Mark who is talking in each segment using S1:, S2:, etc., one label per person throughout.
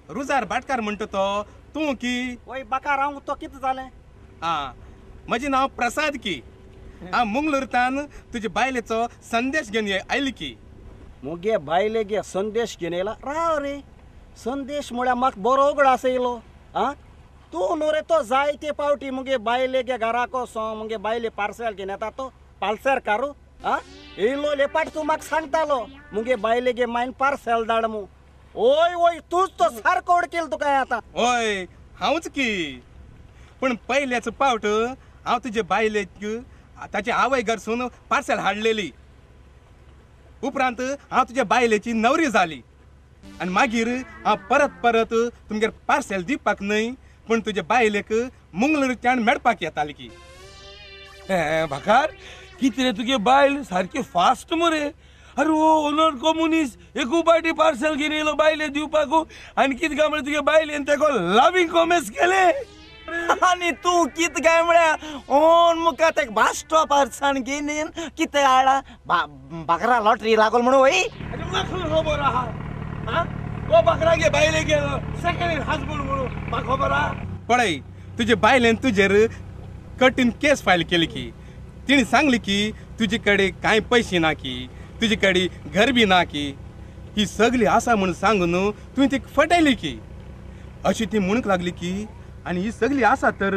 S1: रुजार भाटकार म्हणटा तो तूं की?
S2: वय बाकार हांव तो कितें जालें?
S1: आं म्हजें नांव प्रसाद की. हांव मंगळूरतान तुजे बायलेचो संदेश घेवन आयली की.
S2: मुगे बायले गे संदेश घेवन येयला? राव रे, संदेश म्हळ्यार म्हाका बरो उगडास येयलो. आं तूं न्हू रे तो जायते पावटी मुगे बायले गे घराक वचोन मुगे बायले पार्सल घेवन येता तो पार्सल कारू. आं येयलो लेपाट तूं म्हाका सांगतालो मुगे बायले गे मायन पार्सल धाड मू. ओय ओय तूंच तो सारको वळखील तुका आतां.
S1: हय हांवच की. पूण पयल्याच पावट हांव तुजे बायलेक ताचे आवय घरसून पार्सल हाडलेली. उपरांत हांव तुज्या बायलेची नवरी जाली आनी मागीर हांव परत परत तुमगेर पार्सल दिवपाक न्हय पूण तुजे बायलेक मंगळूरच्यान मेळपाक येताली की.
S3: भाकार कितें रे तुगे बायल सारकी फास्ट मरे. अरे हो ओनर को मनीस एकू पाटी पार्सल घेवन येयलो बायले दिवपाक आनी कितें काय म्हळ्यार तुगे बायलेन तेका लावींग कॉमेस केलें.
S4: आनी तूं कितें काय म्हळ्यार ओन मुखार तेका बाश्टो पार्सल घेवन कितें हाडला बाकरा लॉटरी लागल म्हणून. वय
S3: म्हाका खबर आहा आं तो बाकरा गे बायले गेलो सेकंड हजबंड म्हणून म्हाका खबर आहा.
S1: पळय तुजे बायलेन तुजेर कठीण केस फायल केली की. तिणें सांगली की तुजे कडेन कांय पयशे ना की, तुजे कडेन घर बी ना की, ही सगळी आसा म्हूण सांगून तुवें ती फटयली की. अशी ती म्हणूंक लागली की आनी ही सगळी आसा तर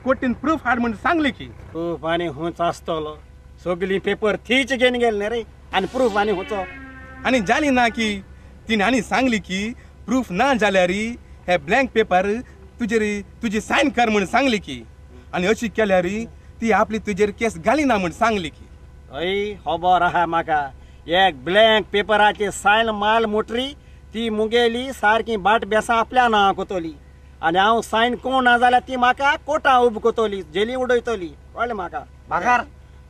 S1: कोर्टीन प्रूफ हाड म्हूण सांगली की.
S2: प्रूफ आनी हुंच आसतलो, सगळी पेपर थीच घेवन गेले न्ही रे आनी प्रूफ आनी हुंचो.
S1: आनी जाली ना की तिणें आनी सांगली की प्रूफ ना जाल्यार हे ब्लँक पेपर तुजेर तुजी सायन कर म्हूण सांगली की. आनी अशी केल्यार ती आपली तुजेर केस घालिना म्हूण सांगली की.
S2: हय खबर आहा म्हाका. एक ब्लँक पेपराचे सायन माल मोटरी ती मुगेली सारकी बाट बेसां आपल्या नांवा कोतली आनी हांव सायन कोण ना जाल्यार ती म्हाका कोर्टा उब कोतली, जेली उडयतली. कळ्ळें म्हाका?
S4: बाकार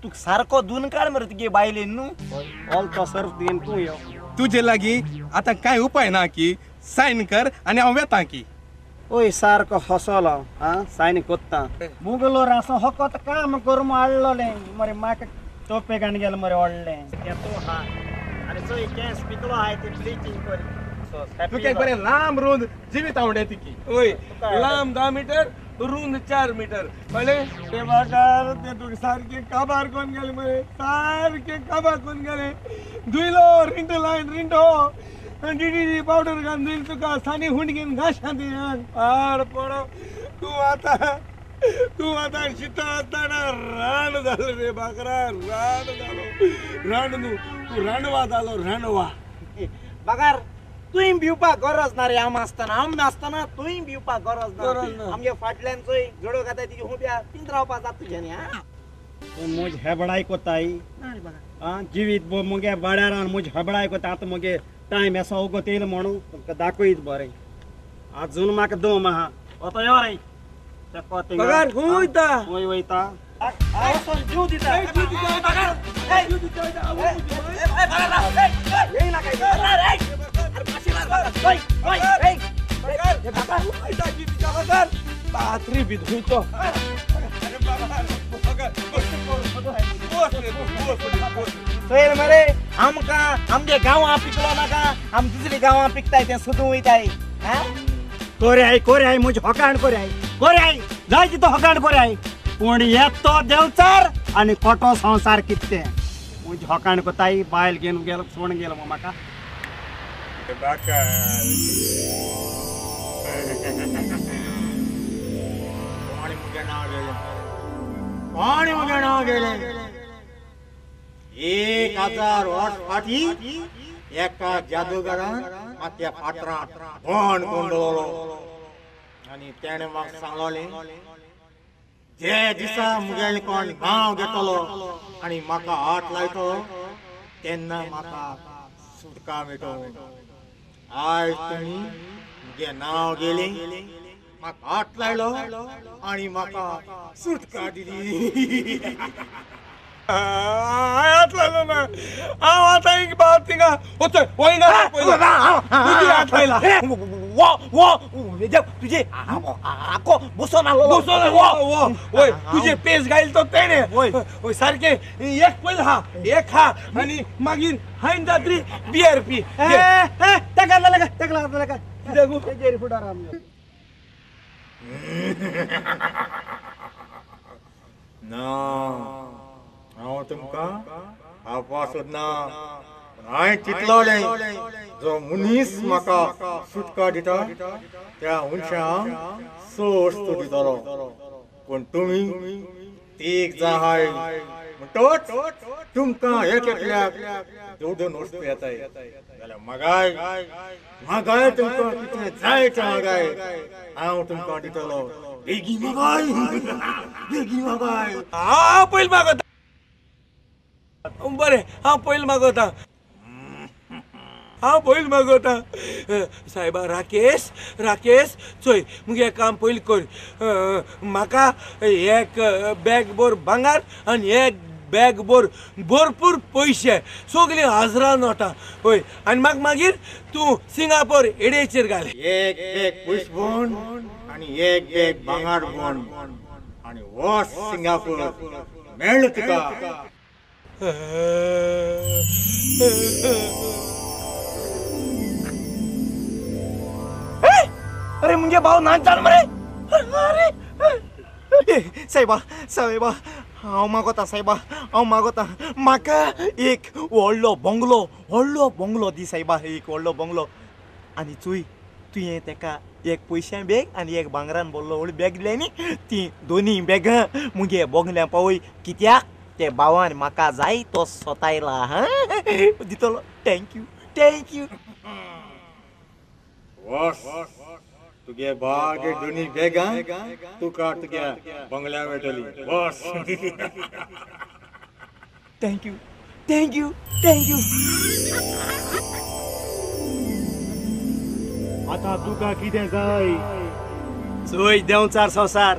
S4: तुका सारको दोन काड मरे तुगे बायलेन न्हू.
S2: ऑल तो सर्फ घेवन तूं यो.
S1: तुजे लागीं आतां कांय उपाय ना की सायन कर आनी हांव वेता की.
S2: ओय सारको हसलो हांव. आं सायन कोत्ता मुगलोर आसा फकत काम करून हाडलोलें मरे म्हाका तोपेक आनी गेलें मरे व्हडलें तें तूं हा आनी चोय केंस पिकलो आहाय ते ब्लिचींग करी.
S1: तुका एक बरें लांब रुंद जिवीत आवडे की.
S3: वय लांब 10 मिटर रुंद 4 मिटर. कळ्ळें? ते बाकार ते तुका सारकें काबार कोन्न गेलें मरे, सारकें काबार कोन्न गेलें. धुयलो रिंट लायन रिंटो डीडीटी पावडर घालून धुयल तुका सानी हुंडगीन घाशां दी पाड पडो. तूं आतां शिता आसतना रांड जालो रे बाकरा, रांड जालो. रांड न्हू तूं रांडवा जालो, रांडवा.
S4: बाकार तुवें भिवपाक गरज ना रे. आम आसतना आम नासतना तुवें भिवपाक गरज ना. आमगे फाटल्यान चोय जोडो घाताय तिगे हुब्या तीन रावपा जाता तुजें न्ही. आं
S2: तूं मुज हेबडाय कोताय. आं जिवीत मुगे वाड्यार मुज हेबडाय कोता. आतां मुगे टायम आसा वगत येयलो म्हणून तुमकां दाखयत बरें. आजून म्हाका दम आहा. आतां यो रे
S3: पगार खंय वयता?
S2: खंय वयता? जीव दिता.
S3: पात्री बी धुयतो.
S4: चोयल मरे आमकां आमगे गांवां पिकलो नाका, आम दुसरी गांवां पिकताय तें सोदूं वयताय.
S2: कोऱ्याय कोऱ्याय मुज होकाण कोऱ्याय कोऱ्याय जाय तितो होकाण कोऱ्याय. पूण येत तो देंवचार आनी खोटो संवसार कितें मुज होकाण कोताय. बायल घेवन गेलो सोडून गेलो म्हाका.
S5: कोणी मुगे नांव गेलें, कोणी मुगे नांव गेलें. 1000 वर्स फाटीं एका जादूगारान मात्या फातरान भण कोंडलो आनी तेणें म्हाका सांगलोलें जे दिसा मुगेलें कोण नांव घेतलो आनी म्हाका हात लायतलो तेन्ना म्हाका सुटका मेळटलो. आयज तुमी मुगे नांव गेलें, म्हाका हात लायलो आनी म्हाका सुटका दिली.
S3: हात लायलो ना हांव आतां एक बाब थिंगा वचय वयना हात लायला.
S4: वो तुझे आको बसोन आलो
S3: बसोन वो वय तुझे पेज घायल तो तेणे वय वय सारखे एक पयल हा एक हा आणि मागीर हायन जात्री बियर पी.
S2: ए ए तेका लागा तेका लागा.
S3: कित्याक
S2: तेजेर फुडार आमगेलो.
S5: ना हांव तुमकां खावपा सोदना. हांवें चिंतलोलें जो मनीस म्हाका सुटका दिता त्या मनशाक स वस्तू दितलो, पूण तुमी तीग जाय म्हणटच तुमकां एक एकल्याक दोन दोन वस्तू येताय जाल्यार म्हाकाय म्हाकाय तुमकां कितें जाय तें म्हाकाय हांव तुमकां दितलो. बेगीन म्हाकाय बेगीन म्हाकाय.
S3: हांव पयलीं मागता. बरें हांव पयलीं मागता. हांव पयलीं मागता. सायबा राकेश राकेश चोय मुगे काम पयलीं कर. म्हाका एक बॅग भर भांगर आनी एक बॅग भर भरपूर पयशे, सगळीं हजरां नोटां. हय आनी म्हाका मागीर तूं सिंगापूर एडेचेर घाल.
S5: एक बॅग पयशे बोन आनी एक बॅग भांगर बोन आनी वच सिंगापूर मेळ्ळें तुका.
S4: अरे मुझे भाव नाच जाल मरे. अरे साहेबा साहेबा हांव मागोता साहेबा हांव मागोता. म्हाका एक व्हडलो बंगलो व्हडलो बंगलो दी साहेबा, एक व्हडलो बंगलो. आनी चुय तुवें तेका एक पयशां बॅग आनी एक भांगरान भरलो व्हडली बॅग दिल्या न्ही, ती दोनी बॅगां मुगे बंगल्या पावय. कित्याक ते भावान म्हाका जाय तो सोतायला. हां दितलो. Thank you thank you.
S5: तुगे बागे दोनी बॅगां तुका तुग्या बंगल्या मेळटली. बस.
S4: Thank you thank you thank you.
S6: आतां तुका कितें जाय?
S2: चोय देंवचार संवसार,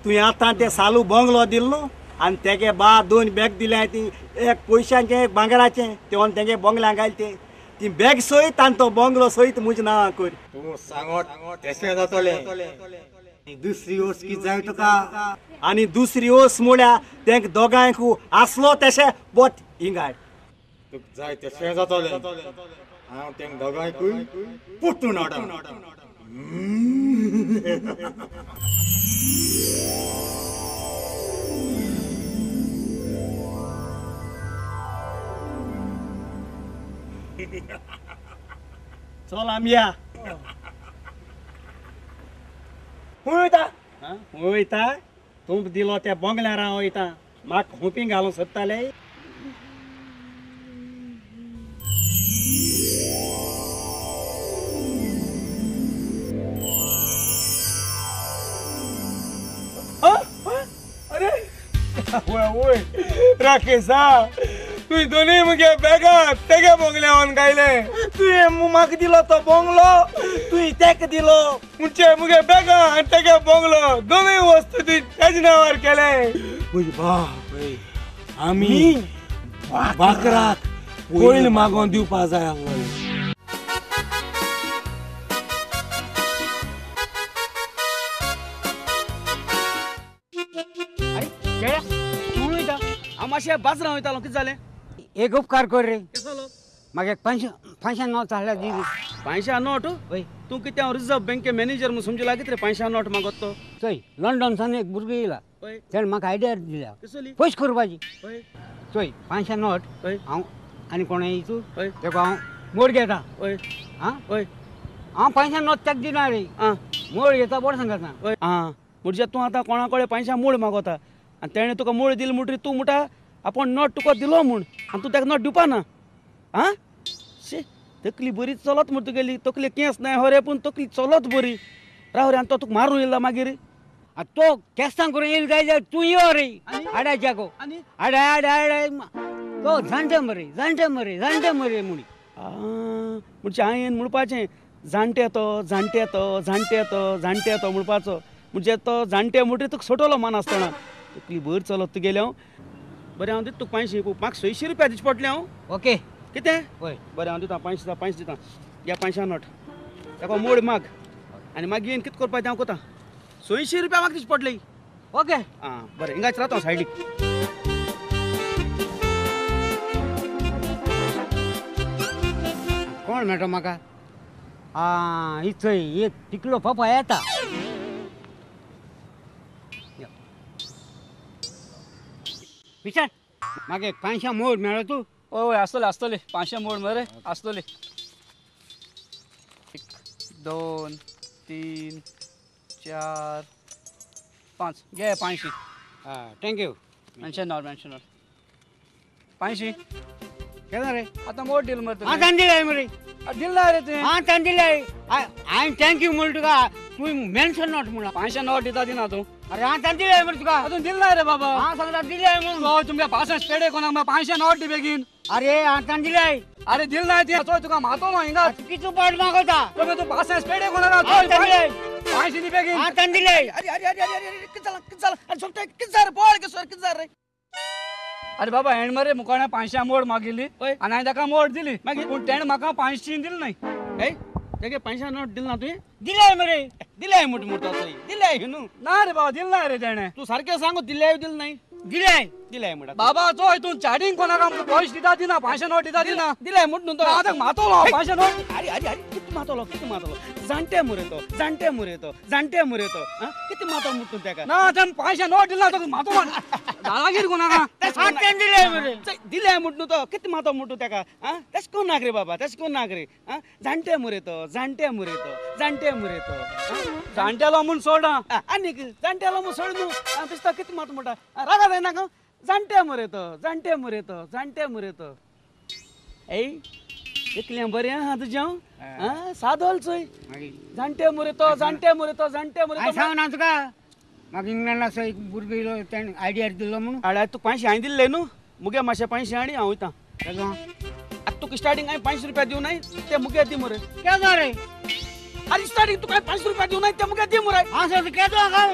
S2: तुवें आतां ते सालू बंगलो दिल्लो आनी तेगे बा दोन बॅग दिल्या ती एक पयशांचें एक भांगराचें, तेवन तेगे बंगल्यां घाल ते ती बॅग सयत आनी तो बंगलो सयत म्हज्या नांवां कर.
S5: तूं सांगत तशें जातलें. दुसरी वस्त कितें जाय तुका?
S2: आनी दुसरी वस्त म्हळ्यार तेंक दोगांयक आसलो तशें बोट हिंगाड.
S5: तुका जाय तशें जातलें. हांव तेंक दोगांयकूय पुटून हाडा.
S2: चल आमया. खंय वयता? खंय वयता? तूं दिलो त्या बंगल्यार हांव वयता. म्हाका हुपी घालूंक सोदताले.
S3: अरे वय राकेशा तुवें दोनूय मुगे बॅगां तेगे बंगल्यावन घायले.
S4: तुवें म्हाका दिलो तो बंगलो तुवें तेका दिलो.
S3: म्हणजे मुगे बॅगां आनी तेगे बंगलो दोनूय वस्तू तुवें तेजे नांवार केले. म्हजे बाप आमी बाकराक पयलीं मागोवन दिवपा जाय आसलो.
S1: मातशें बाजरां वयतालो कितें जालें?
S7: एक उपकार कर रे, म्हाका एक पांचश्यां नोट आहल्यार दी.
S1: पांचश्यां नोट?
S7: हय.
S1: तूं कितें हांव रिजर्व बँके मॅनेजर म्हूण समजूं लागीत रे पांचश्यां नोट मागत तो?
S7: चोय लंडनसान एक भुरगो येयला, तेणें म्हाका आयडिया दिल्या पयशे करपाची. चोय पांचश्यां नोट हांव आनी कोणा येयतू तेका हांव मोड घेता. आं
S1: हय
S7: हांव पांचश्यां नोट तेका दिना रे, मोड घेता बरें सांगता.
S1: आं म्हणजे तूं आतां कोणा कडेन पांचश्यां मोड मागोता आनी तेणें तुका मोड दिली म्हणटरी तूं म्हणटा आपूण नोट तुका दिलो म्हूण आनी तूं ताका नोट दिवपा ना. आं शी तकली बरी चलत म्हण तुगेली, तकली केंस नाय हो रे पूण तकली चलत बरी. राव रे आनी तो तुका मारून येयला मागीर?
S7: तो केस्तां करून येयला काय जाल्यार तूं यो रे आडाच्याको आडाय आडाय आडाय तो जाणटे मरे जाणटे मरे जाणटे मरे म्हणी.
S1: आं म्हणजे हांवें म्हणपाचें जाणटे तो जाणटे तो जाणटे तो जाणटे तो म्हणपाचो. म्हणजे तो जाणटे म्हणटरी तुका सोटलो मान आसतना. तकली भर चलत तुगेलें. हांव बरें हांव दिता तुका 500, म्हाका 600 रुपया दिवचे पडले. हांव
S7: ओके
S1: कितें?
S7: हय
S1: बरें हांव दिता 500 दिता 500 दिता. घे 500 नोट ताका मोड माग आनी मागीर कितें करपाचें हांव कोता. 600 रुपया म्हाका दिवचे पडले.
S7: ओके
S1: आं बरें हिंगाच रावता हांव सायडीक.
S7: कोण मेळटा म्हाका? आं इथंय एक पिकलो पपा येता. विचार म्हाका एक 500 मोड मेळो तूं.
S8: हय हय आसतले आसतले 500 मोड मरे आसतले. 1 2 3 4 5 घे 500.
S7: हां thank you.
S8: Mention not mention not 500
S7: केन्ना रे?
S8: आतां मोड दिल मरे.
S7: आतां दिले मरे.
S8: दिल ना रे तुवें.
S7: आतां दिले. हांवें thank you म्हणलें तुका, तुवें मेन्शन not म्हणलां.
S8: 500 not दिता दिना तूं.
S7: अरे आतां दिले मरे तुका.
S8: अजून दिल ना रे बाबा.
S7: हांव सांगता दिले म्हणून.
S8: तुमच्या पासां पेडे कोणाक 500 not the बेगीन.
S7: अरे आतां दिले.
S8: अरे दिल ना ती चोय तुका मातो हिंगा.
S7: चुकीचो पाट मागता.
S8: तूं पासां पेडे कोणाक 500 दी बेगीन.
S7: आतां दिले.
S9: अरे अरे अरे अरे कितें जालां कितें जालां? अरे सोमतें कितें जालें? पळ किसोर कितें जालें रे?
S8: अरे बाबा हेण मरे मुखाणे 500 मोड मागिल्ली आनी हांवें ताका मोड दिली, मागीर पूण तेणें म्हाका 500 दिली न्हय.
S9: ए तेगे 500 नोट दिल ना तुवें?
S7: दिले मरे.
S9: दिले मोट मोट दिले न्हू.
S8: ना रे बाबा दिल ना रे तेणें.
S9: तूं सारकें सांगू दिले दिल न्हय?
S7: दिले
S9: दिले म्हणटा
S8: बाबा. चोय तूं चाडींग कोणाक आमकां पयशे दिता दिना, 500 नोट दिता दिना.
S9: दिले म्हूण न्हू तो
S8: आतां मातोलो 500 नोट.
S9: अरे अरे अरे कितें मातोलो कितें मातोलो? जाणटे मुरे तो जाणटे मुरे तो जाणटे मुरे तो. कितें मातो म्हूण तूं तेका?
S8: ना तें 500 नोट दिला तो मातो दादागीर कोणाक
S7: दिले मरे.
S9: दिले म्हूण न्हू तो कितें मातो म्हूण तूं तेका? आं तेश कोण नाक रे बाबा, तेश कोण नाक रे? आं जाणटे मुरे तो जाणटे मुरे तो जाणटे मुरे तो.
S8: जाणटेलो म्हूण सोड.
S9: आनीक जाणटेलो म्हूण सोड न्हू. दिसता कितें मातो म्हणटा? रागा जायना का? जाणटे मुरे तो जाणटे मुरे तो जाणटे मुरे तो. ऐ इतलें बरें आहा तुजें. आं सादोल चोय. जाणटे मुरे तो जाणटे मुरे तो जाणटे मुरे तो.
S7: सांग ना तुका म्हाका इंग्लंडाचो एक भुरगो येयलो तेणें आयडिया दिलो म्हणून.
S9: आड तुका 500 हांवें दिल्ले न्हू. मुगे मातशे 500 हाडी हांव वयता. आतां तुका स्टार्टींग हांवें 500 रुपया दिवं नाय ते मुगे दी मरे.
S7: केदो रे?
S9: अरे स्टार्टींग तुका 500 रुपया दिवं नाय ते मुगे दी मरे.
S7: हांव सांगता केदो हांव.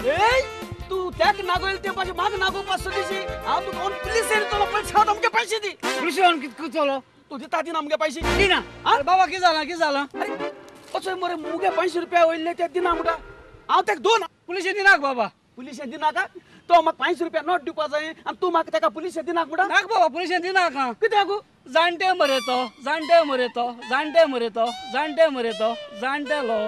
S9: ए तूं त्याक नागोयल ते पाशे म्हाका नागोवपा सोदीशी. हांव तुका पुलीस येयलो पयशे हांव मुगे पयशे दी.
S7: पुलीस येवन कितें करतलो?
S9: तूं दिता दिना मुगे पयशे?
S7: दिना.
S8: अरे बाबा कितें जालां कितें जालां?
S9: अरे वचोय मरे मुगे 500 रुपया वयले ते दिना म्हणटा. हांव तेका दोन
S8: पुलिशेन दिनाक बाबा.
S9: पुलिशेन दिनाका? तो म्हाका 500 रुपया नोट दिवपा जाय आनी तूं म्हाका तेका पुलिशेन दिनाक म्हणटा?
S8: नाक बाबा पुलिशेन दिनाक.
S9: कित्याक?
S8: जाणटे मरे तो जाणटे मरे तो जाणटे मरे तो जाणटे मरे तो जाणटेलो.